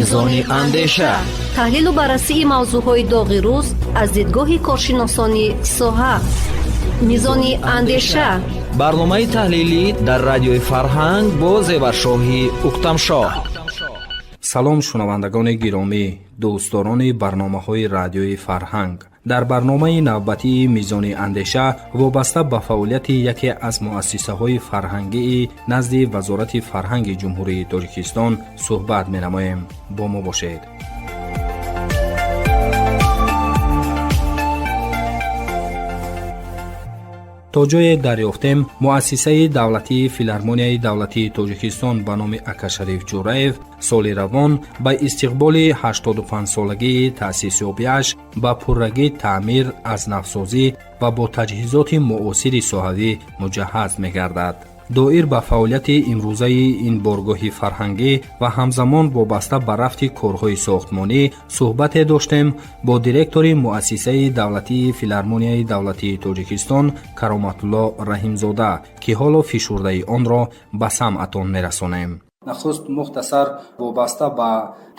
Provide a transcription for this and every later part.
Мизони андеша. Таҳлилу баррасии мавзӯъҳои доғи рӯз аз дидгоҳи коршиносони соҳа. Мизони андеша. Барномаи таҳлилӣ дар Радиои Фарҳанг бо Зеваршоҳи Уктамшоҳ. Салом, шунавандагони гиромӣ, дӯстдорони барномаҳои Радиои Фарҳанг. Дар барномаи навбатии Мизони андеша вобаста ба фаъолияти яке аз муассисаҳои фарҳангии назди Вазорати фарҳанги Ҷумҳурии Тоҷикистон суҳбат менамоем. Бо мо бошед. То ҷое дарёфтем, муассисаи давлатии Филармонияи давлатии Тоҷикистон ба номи Акашариф Ҷӯраев соли равон ба истиқболи 85-солагии таъсисёбиаш ба пуррагӣ таъмир, аз навсозӣ ва бо таҷҳизоти муосири соҳавӣ муҷаҳҳаз мегардад. Доир ба фаъолияти имрӯзаи ин боргоҳи фарҳангӣ ва ҳамзамон вобаста ба рафти корҳои сохтмонӣ суҳбате доштем бо директори муассисаи давлатии Филармонияи давлатии Тоҷикистон Кароматулло Раҳимзода, ки ҳоло фишурдаи онро ба самъатон мерасонем. Нахуст мухтасар вобаста ба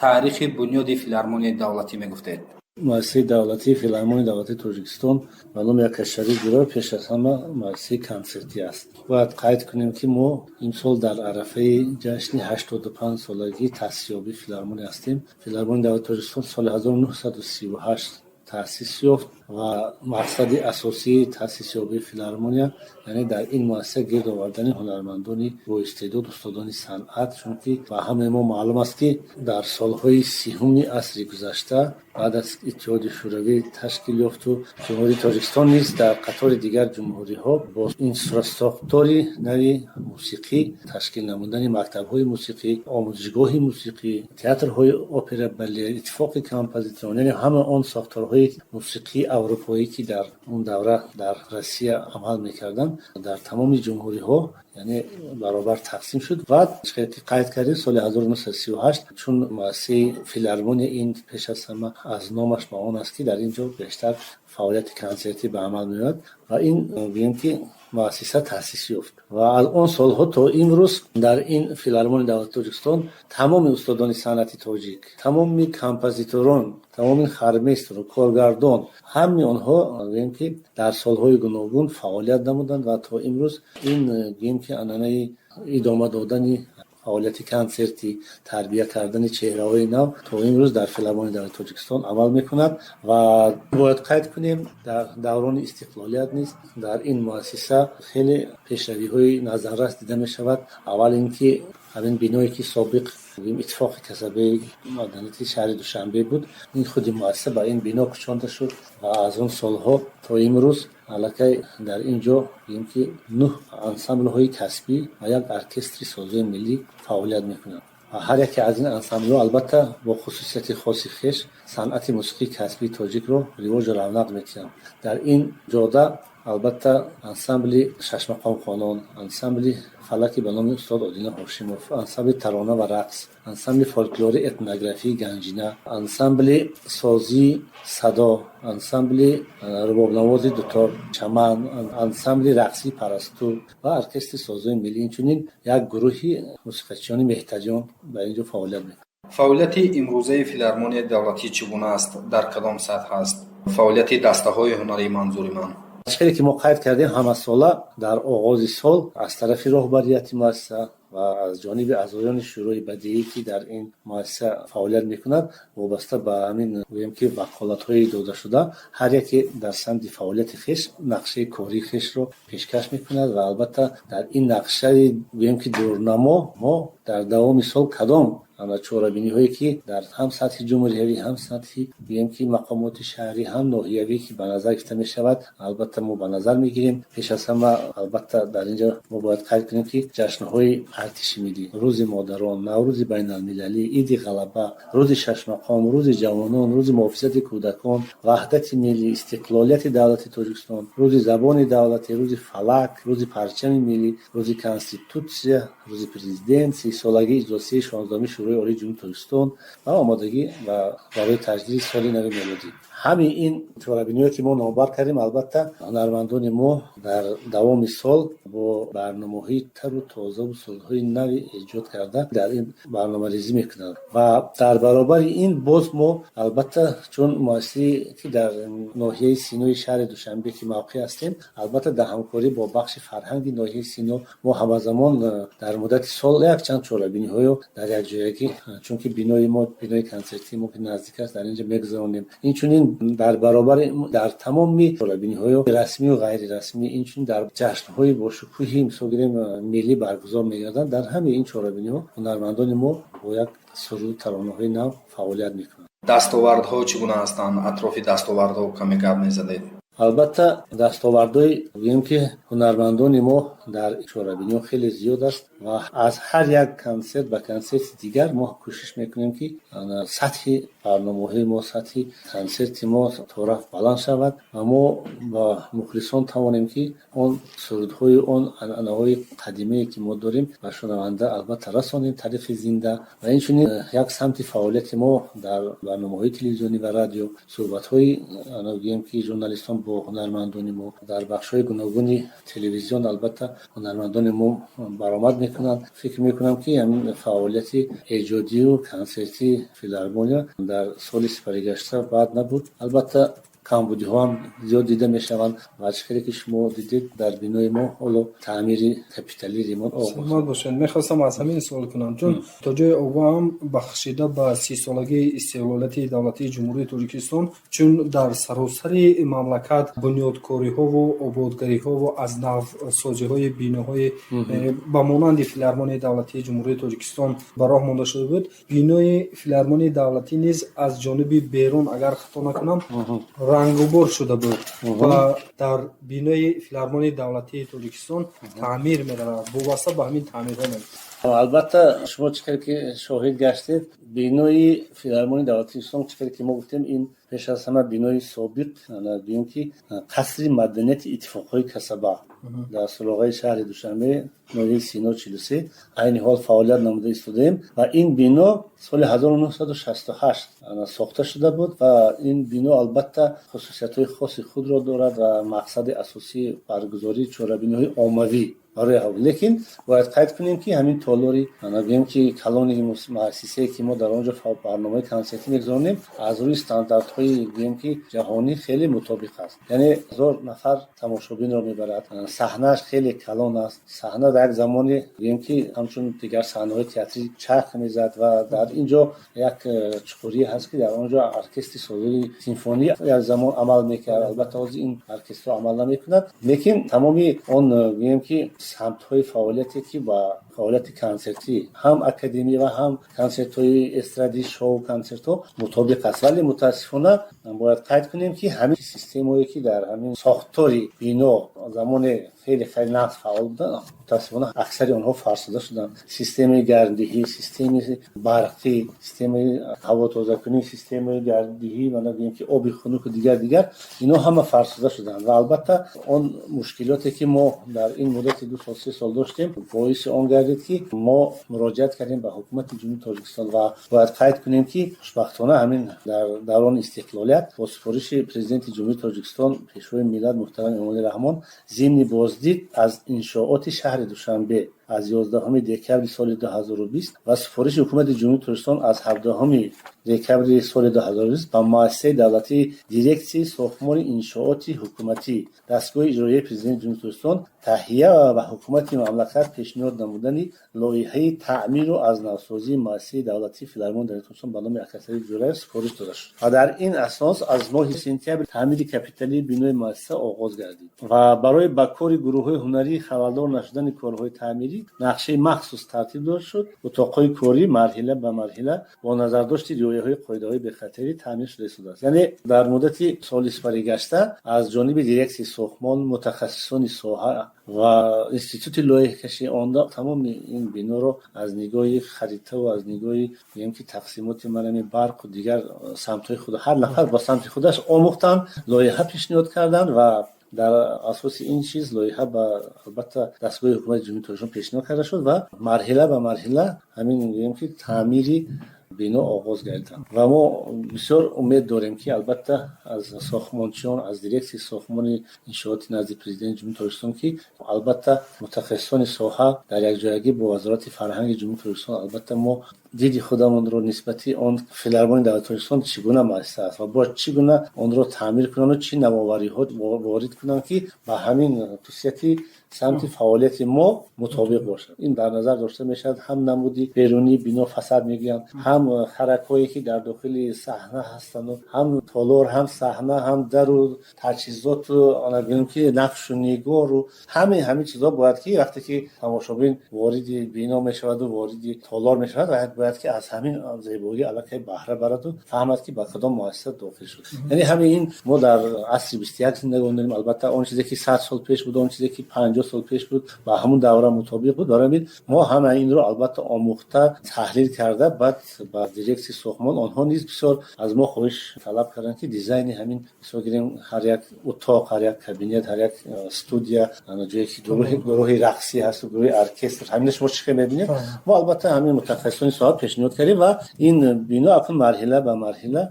таърихи бунёди Филармонияи давлатӣ мегуфтед. Муассисаи давлатии Филармонияи давлатии Тоҷикистон ба номи Акашариф Ҷӯраев пеш аз ҳама муассисаи консертӣ аст. Бояд қайд кунем, ки мо имсол дар арафаи ҷашни 85-солагии таъсисёбии филармония ҳастем. Филармонияи давлатии Тоҷикистон соли 1938 таъсис ёфт ва мақсади асосии таъсисёбии филармония, яъне дар ин муассиса гирд овардани ҳунармандони боистеъдод, устодони санъат, чунки ба ҳамаи мо маълум аст, ки дар солҳои 30-уми асри гузашта, баъд аз Иттиҳоди Шӯравӣ ташкил ёфту Ҷумҳурии Тоҷикистон низ дар қатори дигар ҷумҳуриҳо бо инфрасохтори нави мусиқӣ, ташкил намудани мактабҳои мусиқӣ, омӯзишгоҳи мусиқӣ, театрҳои опера, балет, иттифоқи композиторон, яъне ҳама он сохторҳои мусиқии аврупоӣ, ки дар он давра дар Россия амал мекарданд, дар тамоми ҷумҳуриҳо, яъне баробар тақсим шуд. Ва қайд кардем, соли 1938, чун муассисаи филармония ин пеш аз ҳама аз номаш ба он аст, ки дар ин ҷо бештар фаъолияти консертӣ ба амал меояд, ва ин гӯем ки муассиса таъсис ёфт. Ва аз он солҳо то имрӯз дар ин Филармонияи давлати Тоҷикистон тамоми устодони санъати тоҷик, тамоми композиторон, тамоми хормейстеру коргардон, ҳамаи онҳо гӯем ки дар солҳои гуногун фаъолият намуданд. Ва то имрӯз ин гӯем ки анъанаи идома додани фаъолияти консертӣ, тарбия кардани чеҳраҳои нав то имрӯз дар Филармонияи давлати Тоҷикистон амал мекунад. Ва бояд қайд кунем, дар даврони истиқлолият низ дар ин муассиса хеле пешравиҳои назаррас дида мешавад. Аввал ин ки ҳамин биное, ки собиқ Иттифоқи касабаи маданияти шаҳри Душанбе буд, ин худи муассиса ба ин бино кӯчонда шуд. Ва аз он солҳо то имрӯз аллакай дар ин ҷо гӯем ки нӯҳ ансамблҳои касбӣ ва як оркестри созои миллӣ фаъолият мекунанд. Ва ҳар яке аз ин ансамблҳо албатта бо хусусияти хоси хеш санъати мусиқии касбии тоҷикро ривоҷу равнақ медиҳанд. Дар ин ҷода албатта ансамбли шашмақомхонон, ансамбли фалаки ба номи устод Одина Ҳошимов, ансамбли тарона ва рақс, ансамбли фолклори этнографии Ганҷина, ансамбли созии садо, ансамбли рубобнавози дутор Чаман, ансамбли рақсии Парасту ва оркестри созои миллӣ, инчунин як гурӯҳи мусиқачиёни меҳтаҷон ба ин ҷо фаъолият мекунанд. Фаъолияти имрӯзаи Филармонияи давлатӣ чӣ гуна аст? Дар кадом сатҳ аст фаъолияти дастаҳои ҳунарии, манзури ман? Хеле ки мо қайд кардем, ҳамасола дар оғози сол аз тарафи роҳбарияти муассиса ва аз ҷониби аъзоёни шӯрои бадиӣ, ки дар ин муассиса фаъолият мекунад, вобаста ба ҳамин гӯем ки ваколатҳои додашуда, ҳар яке дар самти фаъолияти хеш нақшаи кории хешро пешкаш мекунад. Ва албатта дар ин нақшаи гӯем ки дурнамо мо дар давоми сол кадом чорабиниҳое, ки дар ҳам сатҳи ҷумҳуриявӣ, ҳам сатҳи гӯем ки мақомоти шаҳрӣ, ҳам ноҳиявӣ, ки ба назар гирифта мешавад, албатта мо ба назар мегирем. Пеш аз ҳама албатта дар ин ҷо мо бояд қайд кунем, ки ҷашнҳои артиши миллӣ, Рӯзи модарон, Наврӯзи байналмилалӣ, Иди Ғалаба, Рӯзи шашмақом, Рӯзи ҷавонон, Рӯзи муҳофизати кӯдакон, ваҳдати миллӣ, истиқлолияти давлати Тоҷикистон, Рӯзи забони давлатӣ, Рӯзи фалак, Рӯзи парчами миллӣ, Рӯзи Конститутсия, Рӯзи Президент, 30-солагии иҷлосияи 16-уми Шӯрои Олии Ҷумҳурии Тоҷикистон ва омодагӣ барои таҷлили соли нави мелодӣ. Ҳамин ин чорабиниҳое, ки мо номбар кардем, албатта, ҳунармандони мо дар давоми сол бо барномаҳои тару тозаву сурудҳои нави эҷод карда дар ин барномарезӣ мекунанд. Ва дар баробари ин боз мо, албатта, чун муассисае, ки дар ноҳияи Синои шаҳри Душанбе ки мавқеъ ҳастем, албатта, дар ҳамкорӣ бо бахши фарҳанги ноҳияи Сино мо ҳамазамон дар муддати сол якчанд чорабиниҳоё дар якҷоягӣ, чунки бинои мо, бинои консертии мо ки наздик аст, дар инҷо мегузаронем. Инчунин дар баробари дар тамоми чорабиниҳои расмию ғайрирасмӣ, инчунин дар ҷашнҳои бошукӯҳи, мисол гирем, миллӣ баргузор мегарданд, дар ҳамаи ин чорабиниҳо ҳунармандони мо бо як суруду таронаҳои нав фаъолият мекунанд. Дастовардҳо чӣ гуна ҳастанд? Атрофи дастовардҳо каме гап мезадед. Албатта, дастовардҳои, гӯем ки, ҳунармандони мо дар чорабиниҳо хеле зиёд аст ва аз ҳар як консерт ба консерти дигар мо кӯшиш мекунем, ки сатҳи барномаҳои мо, сатҳи консерти мо торафт баланд шавад ва мо ба мухлисон тавонем, ки он сурудҳои, он анъанаҳои қадимае, ки мо дорем, ба шунаванда, албатта, расонем тариқи зинда. Ва инчунин як самти фаъолияти мо дар барномаҳои телевизионӣ ва радио, суҳбатҳои, гӯем ки, журналистон бо ҳунармандони мо дар бахшҳои гуногуни телевизион, албатта, ҳунармандони мо баромад мекунанд. Фикр мекунам, ки ҳамин фаъолияти эҷодию консертии филармония дар соли сипаригашта бад набуд. Албатта, камбудиҳоам зиёд дида мешаванд ва чӣ хеле ки шумо дидед, дар бинои мо ҳоло таъмири капиталии ремонт оғоз. Саломат бошед. Мехостам аз ҳамин суол кунам, чун то ҷои огоҳам, бахшида ба 30-солагии истиқлолияти давлатии Ҷумҳурии Тоҷикистон, чун дар саросари мамлакат бунёдкориҳову ободгариҳову аз навсозиҳои биноҳои ба монанди Филармонияи давлатии Ҷумҳурии Тоҷикистон ба роҳ монда шуда буд, бинои Филармонияи давлатӣ низ аз ҷониби берун, агар хато накунам, рангубор шуда буд ва дар бинои Филармонияи давлатии Тоҷикистон таъмир меравад. Вобаста ба ҳамин таъмирҳо. Албатта, шумо чӣ хел ки шоҳид гаштед, бинои Филармонияи давлатии Тоҷикистон, чӣ хел ки мо гуфтем, ин пеш аз ҳама бинои собиқ, гӯем ки, қасри маданияти иттифоқҳои касаба дар суроғаи шаҳри Душанбе, ноҳияи Сино, 43, айни ҳол фаъолият намуда истодаем. Ва ин бино соли 1968 сохта шуда буд ва ин бино, албатта, хусусиятҳои хоси худро дорад ва мақсади асосии баргузории чорабиниҳои оммавӣ барои. Лекин бояд қайд кунем, ки ҳамин толори, гӯем ки, калони муассисае, ки мо дар он ҷо барномаи консертӣ мегузаронем, аз рӯи стандартҳои, гӯем ки, ҷаҳонӣ хеле мутобиқ аст, яъне 1000 нафар тамошобинро мебарад. Саҳнааш хеле калон аст. Саҳна дар як замоне, гӯем ки, ҳамчун дигар саҳнаҳои театрӣ чарх мезад ва дар ин ҷо як чуқурие ҳаст, ки дар он ҷо оркестри созои симфонӣ як замон амал мекард. Албатта, ҳозир ин оркестрҳо амал намекунад, лекин тамоми он, гӯем ки, самтҳои фаъолияте, ки ба фаъолияти консертӣ, ҳам академӣ ва ҳам консертҳои эстрадӣ, шоу консертҳо мутобиқ аст. Вале мутаассифона бояд қайд кунем, ки ҳамин системое, ки дар ҳамин сохтори бино замоне хеле хеле нағз фаъол буданд, мутаассифона аксари онҳо фарсуда шуданд: системаи гармдиҳӣ, системаи барқӣ, системаи ҳавотозакунӣ, системаи гармдиҳӣ, мана, гӯем ки, оби хунуку дигар дигар, инҳо ҳама фарсуда шуданд. Ва албатта, он мушкилоте, ки мо дар ин муддати 2 сол, 3 сол доштем, боиси он гардид, ки мо муроҷиат кардем ба ҳукумати Ҷумҳурии Тоҷикистон. Ва бояд қайд кунем, ки хушбахтона ҳамин дар даврони истиқлолият бо супориши Президенти Ҷумҳурии Тоҷикистон, Пешвои миллат муҳтарам Эмомалӣ Раҳмон, зимни боздид аз иншооти шаҳри Душанбе аз 11 декабри соли 2020 ва супориши Ҳукумати Ҷумҳурии Тоҷикистон аз 17 декабри соли 2020 ба муассисаи давлатии Дирексияи сохтмони иншооти ҳукуматӣ, дастгоҳи иҷроияи Президенти Ҷумҳурии Тоҷикистон таҳия ва ба ҳукумати мамлакат пешниҳод намудани лоиҳаи таъмиру аз навсозии муассисаи давлатии Филармонияи давлатии Тоҷикистон ба номи Акашариф Ҷӯраев супориш дода шуд. Ва дар ин асос аз моҳи сентябр таъмири капиталии бинои муассиса оғоз гардид ва барои ба кори гурӯҳҳои ҳунарӣ халалдор нашудани корҳои таъмирӣ нақшаи махсус тартиб дода шуд. Утоқҳои корӣ марҳила ба марҳила бо назардошти риояҳои қоидаҳои бехатарӣ таъмир шуда истодааст. Яъне дар муддати соли сипаригашта аз ҷониби дирексияи сохтмон, мутахассисони соҳа ва институти лоиҳакашӣ онда тамоми ин биноро аз нигоҳи харитаву аз нигоҳи, гӯем ки, тақсимоти манами барқу дигар самтҳои худ, ҳар нафар ба самти худаш омӯхтанд, лоиҳа пешниҳод карданд ва дар асоси ин чиз лоиҳа ба, албатта, дастгоҳи ҳукумати Ҷумҳурии Тоҷикистон пешниҳод карда шуд ва марҳила ба марҳила ҳамин, гӯем ки, таъмири Бино оғоз гардиданд ва мо бисёр умед дорем, ки албатта аз сохтмончиён, аз дирексияи сохтмони иншооти назди Президенти Ҷумҳурии Тоҷикистон, ки албатта мутахассисони соҳа дар якҷоягӣ бо Вазорати фарҳанги Ҷумҳурии Тоҷикистон, албатта мо диди худамонро нисбати он Филармонияи давлати Тоҷикистон чӣ гуна муассиса аст ва бояд чӣ гуна онро таъмир кунанду чӣ навовариҳо ворид кунанд, ки ба ҳамин хусусияти самти фаъолияти мо мутобиқ бошад. Ин дар назар дошта мешавад: ҳам намуди берунии бино, фасад мегӯянд, ҳам харакҳое, ки дар дохили саҳна ҳастанду, ҳам толор, ҳам саҳна, ҳам дару таҷҳизоту, гӯем ки, нақшу нигору ҳамин чизҳо бояд ки вақте ки тамошобин вориди бино мешаваду вориди толор мешавад, бояд ки аз ҳамин зебоӣ аллакай баҳра бараду фаҳмад, ки ба кадом муассиса дохил шуд. Яъне ҳамин ин мо дар асри 21 зиндагон дорем. Албатта, он чизе ки 100 сол пеш буд, он чизе ки 50 сол пеш буд, ба ҳамун давра мутобиқ буд. Барои ҳамин мо ҳама инро албатта омӯхта, таҳлил карда, баъд ба дирексияи сохтмон, онҳо низ бисёр аз мо хоҳиш талаб карданд, ки дизайни ҳамин, мисол гирем, ҳар як утоқ, ҳар як кабинет, ҳар як студия, ҷое ки гурӯҳи рақсӣ ҳасту гурӯҳи оркестр, ҳамина шумо чӣ хел мебинед, мо албатта ҳамин мутахассисони соҳа пешниҳод кардем ва ин бино акнун марҳила ба марҳила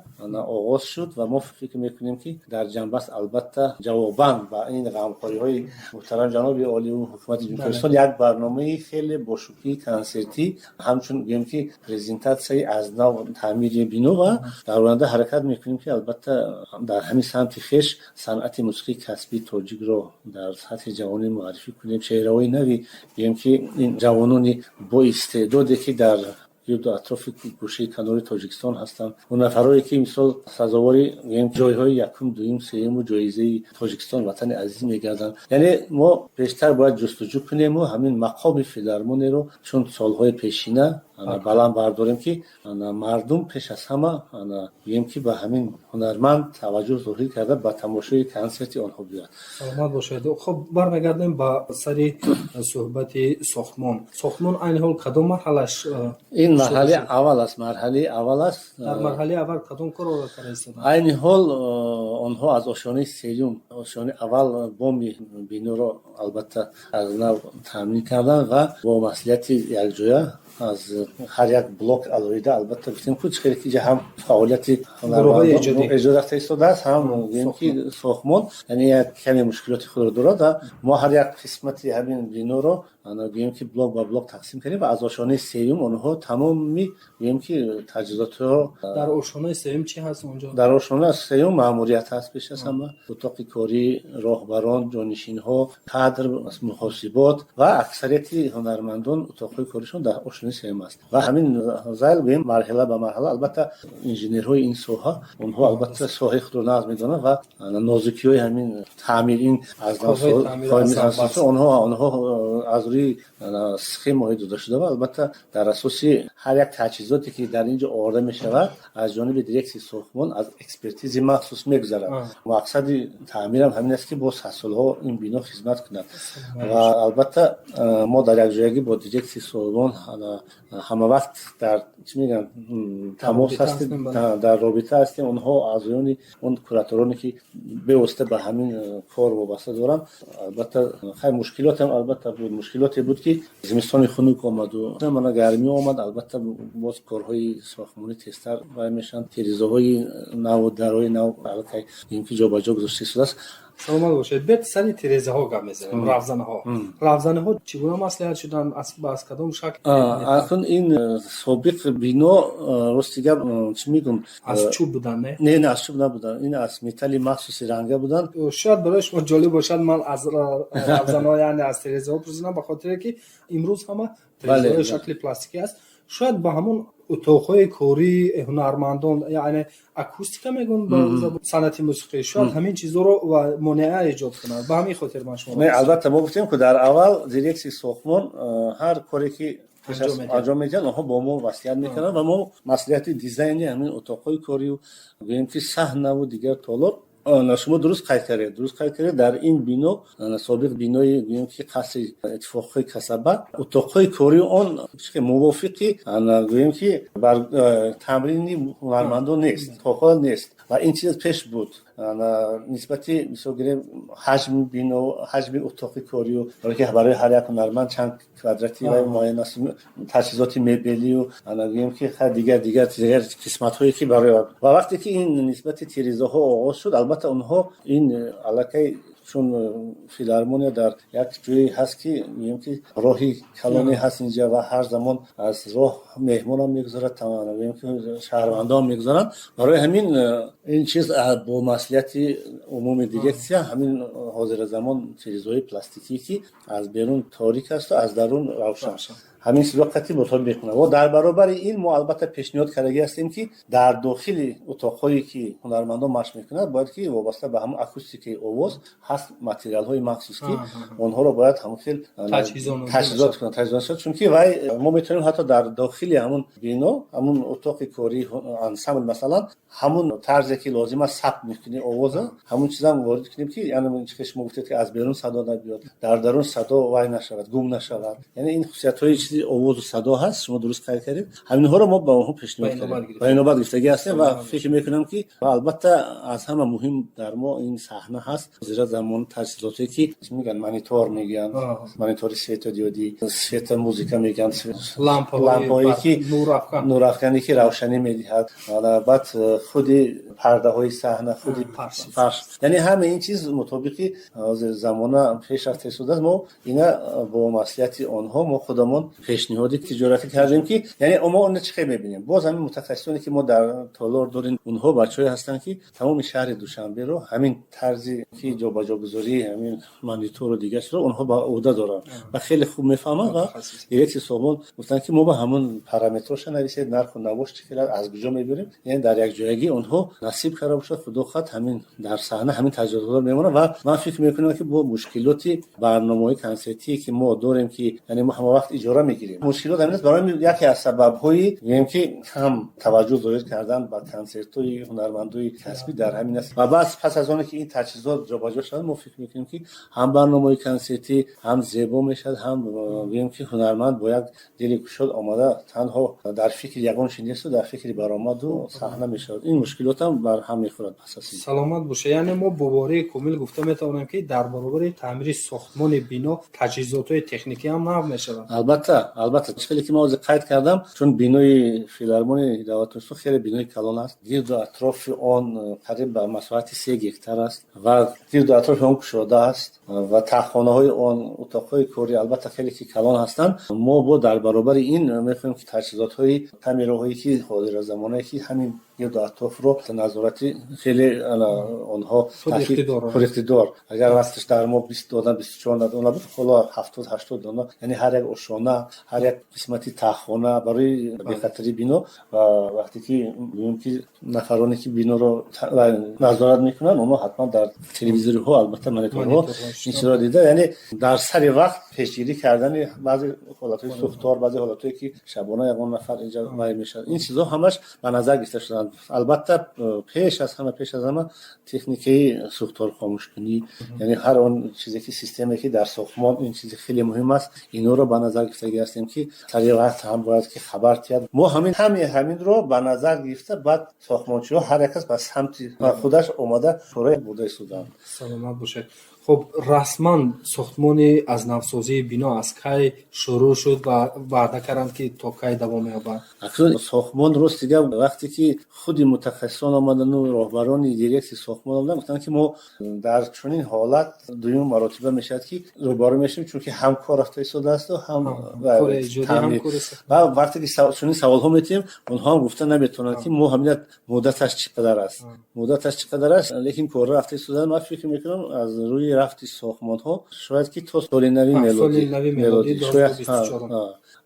оғоз шуд. Ва мо фикр мекунем, ки дар ҷанбаст, албатта, ҷавобан ба ин ғамхориҳои муҳтарам ҷаноби олию ҳукумати Ҷумҳурии Тоҷикистон, як барномаи хеле бошукӯҳи консертӣ, ҳамчун гӯем ки презентатсияи аз нав таъмири бино, ва дар оянда ҳаракат мекунем, ки албатта дар ҳамин самти хеш санъати мусиқии касбии тоҷикро дар сатҳи ҷаҳонӣ муаррифӣ кунем, чеҳраҳои нави, гӯем ки, ин ҷавонони боистеъдоде, ки дар гирду атрофи гӯшаи канори Тоҷикистон ҳастанд, он нафарое ки, мисол, сазовори, гӯем, ҷойҳои якум, дуюм, сеюму ҷоизаи Тоҷикистон, ватани азиз мегарданд. Яъне мо бештар бояд ҷустуҷӯ кунему ҳамин мақоми филармонияро чун солҳои пешина баланд бардорем, ки мардум пеш аз ҳама, гӯем ки, ба ҳамин ҳунарманд таваҷҷӯҳ зоҳир карда, ба тамошои консерти онҳо биёяд. Саломат бошед. Хуб, бармегардем ба сари суҳбати сохтмон. Сохтмон айни ҳол кадом марҳалаш? Ин марҳалаи аввал аст, марҳалаи аввал аст. Дар марҳалаи аввал кадом корро карда истодаанд? Айни ҳол онҳо аз ошёнаи сеюм, ошёнаи аввал боми биноро албатта аз нав таъмин карданд ва бо маслиҳати якҷоя аз ҳар як блок алоҳида, албатта, гуфтем ку, чӣ хеле ки ҳам фаъолияти эҷод рафта истодааст, ҳам, гӯем ки, сохтмон, яъне як каме мушкилоти худро дорад. Ва мо ҳар як қисмати ҳамин биноро, гӯем ки, блок ба блок тақсим кардем ва аз ошёнаи сеюм онҳо тамоми, гӯем ки, таҷҳизотро. Дар ошёнаи сеюм чӣ ҳаст онҷо? Дар ошёнаи сеюм маъмурият ҳаст, пеш аз ҳама утоқи корӣ, роҳбарон, ҷонишинҳо, кадр, муҳосибот ва аксарияти ҳунармандон утоқҳои коришон дар ошёнаи сеюм аст. Ва ҳамин зайл, гӯем, марҳила ба марҳала, албатта, инженерҳои ин соҳа, онҳо албатта соҳаи худро нағз медонанд ва нозукиҳои ҳамин таъмир, ин аз онҳо аз рӯи схемаҳои додашуда ва албатта дар асоси ҳар як таҷҳизоте, ки дар ин ҷо оварда мешавад, аз ҷониби дирексияи сохтмон аз экспертизи махсус мегузарад. Мақсади таъмирам ҳамин аст, ки бо садсолҳо ин бино хизмат кунад. Ва албатта мо дар якҷоягӣ бо дирексияи сохтмон ҳамавақт дар, чӣ мегӯянд, тамос ҳастем, дар робита ҳастем. Онҳо аъзоёни он куратороне, ки бевосита ба ҳамин кор вобаста доранд. Албатта, хай, мушкилотам албатта буд, мушкилоте буд, ки зимистони хунук омаду мана гармӣ омад. Албатта, боз корҳои сохтмонӣ тезтар вай мешаванд, терезаҳои наву дарҳои нав аллакай ки ҷобаҷо гузошта истодааст. Саломат бошед. Бед сари терезаҳо гап мезанем, равзанаҳо. Равзанаҳо чӣ гуна маслиҳат шуданд, аз кадом шакл? Акун ин собиқ бино, рости гап, чӣ мегӯм, аз чӯб буданд, не? Не, не, аз чӯб набуданд, ин аз металли махсуси ранга буданд. Шояд барои шумо ҷолиб бошад, ман аз равзанаҳо, яъне аз терезаҳо пурсидам, ба хотире ки имрӯз ҳама терезаҳои шакли пластикӣ аст. Шояд ба ҳамон утоқҳои кории ҳунармандон, яъне акустика мегӯн ба санъати мусиқӣ, шояд ҳамин чизҳоро ва монеа эҷод кунад. Ба ҳамин хотир ман шумо Не, албатта, мо гуфтем, ки дар аввал дирексияи сохтмон ҳар коре ки анҷом медиҳанд, онҳо бо мо маслиҳат мекунанд ва мо маслиҳати дизайни ҳамин утоқҳои корию, гӯем ки, саҳнаву дигар толор. Шумо дуруст қайд кардед, дуруст қайд кардед. Дар ин бино, собиқ бинои, гӯем ки, қасри иттифоқҳои касаба, утоқҳои кории он мувофиқи, гӯем ки, бар тамрини ҳунармандон нест, то ҳол нест. Ва ин чиз пеш буд. Нисбати, мисол гирем, ҳаҷми бино, ҳаҷми утоқи корию, ки барои ҳар як ҳунарманд чанд квадрати муайян аст, таҷҳизоти мебелию, гӯем ки дигар дигар дигар қисматҳое ки барои. Ва вақте ки ин нисбати тирезаҳо оғоз шуд, албатта, онҳо ин аллакай, чун филармония дар як ҷое ҳаст, ки мегӯем ки роҳи калоне ҳаст инҷа ва ҳар замон аз роҳ меҳмонам мегузарад, гӯем ки шаҳрвандон мегузаранд. Барои ҳамин ин чиз бо маслиҳати умуми дирексия ҳамин ҳозира замон тирезаҳои пластикӣ, ки аз берун торик асту аз дарун равшан, ҳамин чизро қатъӣ мутобиқ мекунад. Ва дар баробари ин мо албатта пешниҳод кардагӣ ҳастем, ки дар дохили утоқҳое, ки ҳунармандон машқ мекунанд, бояд ки вобаста ба ҳамон акустикаи овоз ҳаст материалҳои махсус, ки онҳоро бояд ҳамон хел таҷҳизот кунанд, таҷҳизот, чунки вай мо метавонем ҳатто дар дохили ҳамун бино, ҳамун утоқи кории ансамбл, масалан, ҳамун тарзе ки лозим аст сабт мекунӣ овоза, ҳамун чизам ворид кунем, ки яъне ки шумо гуфтед, ки аз берун садо набиёд, дар дарун садо вай нашавад, гум нашавад. Яъне ин хусусиятҳои чизи овозу садо ҳаст, шумо дуруст қайд кардед. Ҳаминҳоро мо ба онҳо пешниҳод кардем, ба инобат гирифтагӣ ҳастем. Ва фикр мекунам, ки албатта аз ҳама муҳим дар мо ин саҳна ҳаст. Зира замон таҷҳизоте ки мегӯянд, монитор мегӯянд, монитори светодиодӣ, светомузыка мегӯянд, лампаҳое ки нурафкане, ки равшанӣ медиҳад, баъд худи пардаҳои саҳна, худи фарш, яъне ҳама ин чиз мутобиқи замона пешрафта истодааст. Мо ина бо маслиҳати онҳо мо худамон пешниҳоди тиҷоратӣ кардем, ки яъне мо онро чӣ хел мебинем. Боз ҳамин мутахассисоне, ки мо дар толор дорем, онҳо бачаҳое ҳастанд, ки тамоми шаҳри Душанберо ҳамин тарзи ки ҷобаҷогузории ҳамин монитору дигарро онҳо ба ӯҳда доранд ва хеле хуб мефаҳманд. Ва директори сохтмон гуфтанд, ки мо ба ҳамон параметроша нависед, нарху навош чӣ хел, аз куҷо мебирем. Яъне дар якҷоягӣ онҳо насиб карда бошад, худо хоҳад, ҳамин дар саҳна ҳамин таҷҳизотҳо мемонад. Ва ман фикр мекунам, ки бо мушкилоти барномаҳои консертие, ки мо дорем, ки яъне мо ҳама вақт иҷора мегирем, мушкилот ҳамин аст. Барои яке аз сабабҳои, гӯем ки кам таваҷҷӯҳ зоҳир кардан ба консертҳои ҳунармандои касбӣ дар ҳамин аст. Ва баъд пас аз оне ки ин таҷҳизот ҷобаҷо шавад, мо фикр мекунем, ки ҳам барномаҳои консертӣ ҳам зебо мешавад, ҳам, гӯем ки, ҳунарманд бо як дили кушод омада, танҳо дар фикри ягон чи несту дар фикри баромаду саҳна мешавад. Ин мушкилотам барҳам мехӯрад пас аз ин. Саломат бошед. Яъне мо бо боварии комил гуфта метавонем, ки дар баробари таъмири сохтмони бино таҷҳизотҳои техникӣ ҳам нав мешавад. Албатта, албатта. Чӣ хеле ки ман ҳозир қайд кардам, чун бинои филармонии давлати хеле бинои калон аст, гирду атрофи он қариб ба масоҳати 3 гектар аст ва гирду атрофи он кушода аст ва таҳхонаҳои он, утоқҳои корӣ албатта хеле ки калон ҳастанд. Мо бо дар баробари ин мехоҳем, ки таҷҳизотҳои камераҳое, ки ҳозира замонае, ки ҳамин гирду атрофро назоратӣ хеле онҳо пуриқтидор. Агар вақташ дар мо 20 дона, 24 дона буд, ҳоло 70-80 дона. Яъне ҳар як ошона, ҳар як қисмати таҳхона барои бехатарии бино. Ва вақте ки гӯем ки нафароне, ки биноро назорат мекунанд, онҳо ҳатман дар телевизорҳо, албатта мониторҳо ин чизро дида, яъне дар сари вақт пешгирӣ кардани баъзе ҳолатҳои сӯхтор, баъзе ҳолатҳое, ки шабона ягон нафар инҷа вай мешавад, ин чизҳо ҳамаш ба назар гирифта шуданд. Албатта, пеш аз ҳама техникаи сӯхторхомӯшкунӣ, яъне ҳар он чизе ки системае, ки дар сохтмон ин чизи хеле муҳим аст, инҳоро ба назар гирифтагӣ ҳастем, ки сари вақт ҳам бояд ки хабар тиҳад. Мо ҳамин ҳаме ҳаминро ба назар гирифта, баъд сохтмончиҳо ҳар як кас ба самти худаш омада кораи бурда истоданд. Саломат бошед. Хуб, расман сохтмони аз навсозии бино аз кай шурӯъ шуд ва ваъда карданд, ки то кай давом меёбад? Акнун сохтмон, рости гап, вақте ки худи мутахассисон омадану роҳбарони дирексияи сохтмон омадан, гуфтанд, ки мо дар чунин ҳолат дуюм маротиба мешавад, ки рӯбарӯ мешавем, чунки ҳам кор рафта истодаасту ҳам ва вақте ки чунин саволҳо метиҳем, онҳо ҳам гуфта наметавонанд, ки мо ҳамина муддаташ чӣ қадар аст, муддаташ чӣ қадар аст. Лекин корро рафта истодаанд. Ман фикр мекунам, аз рӯи рафти сохтмонҳо шояд ки то соли нави мелодӣ,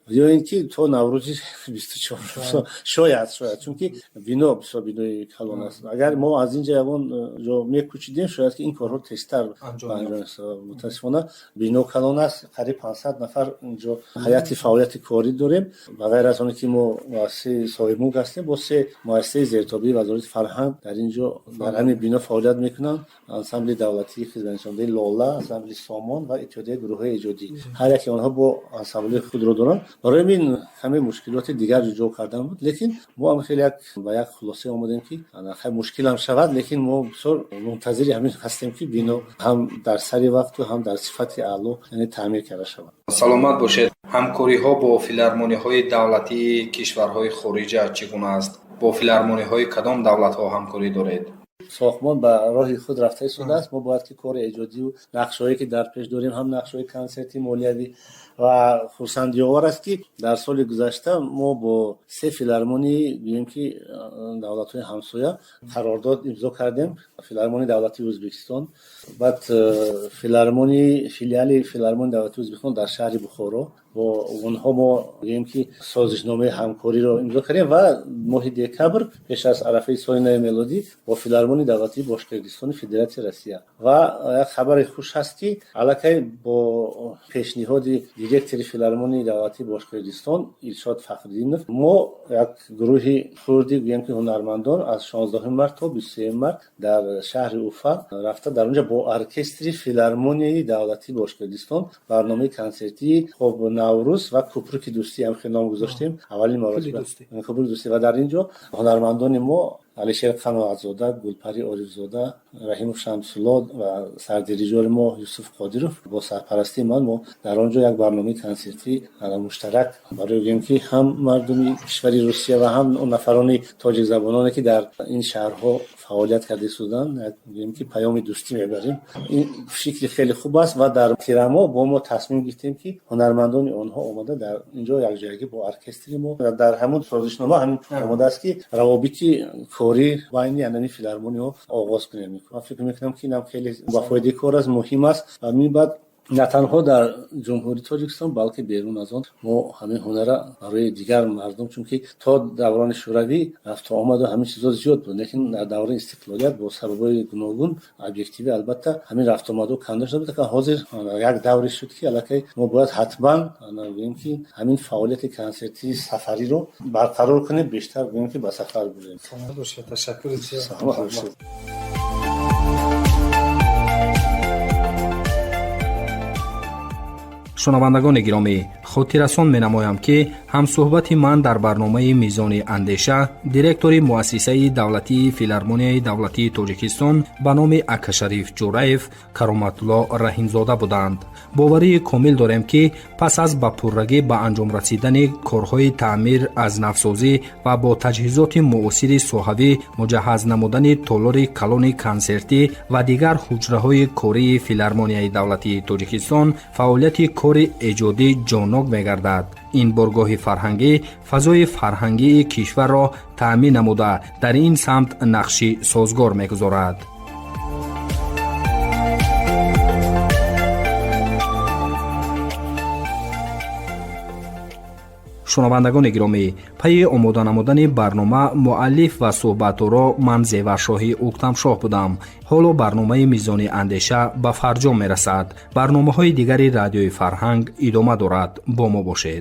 ё ин ки то Наврӯзи 24 шояд, чунки бино бисёр бинои калон аст. Агар мо аз ин ҷо ягон ҷо мекӯчидем, шояд ки ин корҳо тезтар анҷом. Мутаассифона, бино калон аст, қариб 500 нафар инҷо ҳайати фаъолияти корӣ дорем. Ба ғайр аз оне ки мо муассисаи соҳибмулк ҳастем, бо се муассисаи зертобии Вазорати фарҳанг дар ин ҷо, дар ҳамин бино фаъолият мекунанд: ансамбли давлатии хизматрасондаи «Лола», ансамбли «Сомон» ва иттиҳодияи гурӯҳҳои эҷодӣ. Ҳар яке онҳо бо ансамбли худро доранд. Барои ҳамин каме мушкилоти дигар ҷо кардан буд, лекин мо ҳам хеле як ба як хулоса омадем, ки хай, мушкилам шавад, лекин мо бисёр мунтазири ҳамин ҳастем, ки бино ҳам дар сари вақту ҳам дар сифати аъло, яъне таъмир карда шавад. Саломат бошед. Ҳамкориҳо бо филармониҳои давлатии кишварҳои хориҷа чӣ гуна аст? Бо филармониҳои кадом давлатҳо ҳамкорӣ доред? Сохтмон ба роҳи худ рафта истодааст. Мо бояд ки кори эҷодию нақшаҳое, ки дар пеш дорем, ҳам нақшаҳои консерти, молиявӣ. Ва хурсандиовар аст, ки дар соли гузашта мо бо се филармонии, гӯем ки, давлатҳои ҳамсоя қарордод имзо кардем: Филармонии давлатии Ӯзбекистон, баъд филармонии филиали Филармонии давлатии Ӯзбекистон дар шаҳри Бухоро. Бо онҳо мо, гӯем ки, созишномаи ҳамкориро имзо кардем ва моҳи декабр, пеш аз арафаи соли нави мелодӣ, бо Филармонии давлатии Бошқирдистони Федератсияи Россия. Ва як хабари хуш ҳаст, ки аллакай бо пешниҳоди директори Филармонии давлатии Бошқирдистон Илшод Фахриддинов мо як гурӯҳи хурди, гӯем ки, ҳунармандон аз 16 март то 23 март дар шаҳри Уфа рафта, дар онҷа бо оркестри Филармонияи давлатии Бошқирдистон барномаи консертии, хоб, Наврӯз ва Купруки дӯстӣ ҳам хел ном гузоштем, аввалин маротиба Купруки дӯстӣ. Ва дар ин ҷо ҳунармандони мо Алишер Қаноатзода, Гулпари Орифзода, Раҳимов Шамсулло ва сардирижёри мо Юсуф Қодиров бо сарпарастии ман мо дар он ҷо як барномаи консертӣ муштарак барои, гӯем ки, ҳам мардуми кишвари Русия ва ҳам он нафарони тоҷикзабононе, ки дар ин шаҳрҳо фаъолият карда истоданд, гӯем ки, паёми дӯстӣ мебарем. Ин фикри хеле хуб аст ва дар тирамоҳ бо мо тасмим гирифтем, ки ҳунармандони онҳо омада дар ин ҷо якҷоягӣ бо оркестри мо. Дар ҳамун созишнома ҳамин омодааст, ки равобити корӣ байни анами филармониҳо оғоз кунем. Ман фикр мекунам, ки инам хеле ба фоидаи кор аст, муҳим аст ва минбаъд на танҳо дар Ҷумҳурии Тоҷикистон, балки берун аз он мо ҳамин ҳунара барои дигар мардум, чунки то даврони Шӯравӣ рафту омаду ҳамин чизо зиёд буд, лекин дар давраи истиқлолият бо сабабҳои гуногун, объективӣ албатта, ҳамин рафтуомадҳо канда шуда буд. Ҳозир як давре шуд, ки аллакай мо бояд ҳатман, гӯем ки, ҳамин фаъолияти консертии сафариро барқарор кунем, бештар, гӯем ки, ба сафар бурем. Ташаккур. Саломат. Шунавандагони гиромӣ, хотиррасон менамоям, ки ҳамсӯҳбати ман дар барномаи Мизони андеша директори Муассисаи давлатии Филармонияи давлатии Тоҷикистон ба номи Акашариф Ҷӯраев Кароматулло Раҳимзода буданд. Боварии комил дорем, ки пас аз ба пуррагӣ ба анҷом расидани корҳои таъмир, аз навсозӣ ва бо таҷҳизоти муосири соҳавӣ муҷаҳҳаз намудани толори калони консертӣ ва дигар ҳуҷраҳои кории Филармонияи давлатии Тоҷикистон фаъолияти кори эҷодӣ ҷоннок мегардад. Ин боргоҳи фарҳангӣ фазои фарҳангии кишварро таъмин намуда, дар ин самт нақши созгор мегузорад. Шунавандагони гиромӣ, пайи омода намудани барнома муаллиф ва суҳбатторо ман Зеваршоҳи Уктамшоҳ будам. Ҳоло барномаи Мизони андеша ба фарҷом мерасад. Барномаҳои дигари Радиои Фарҳанг идома дорад. Бо мо бошед.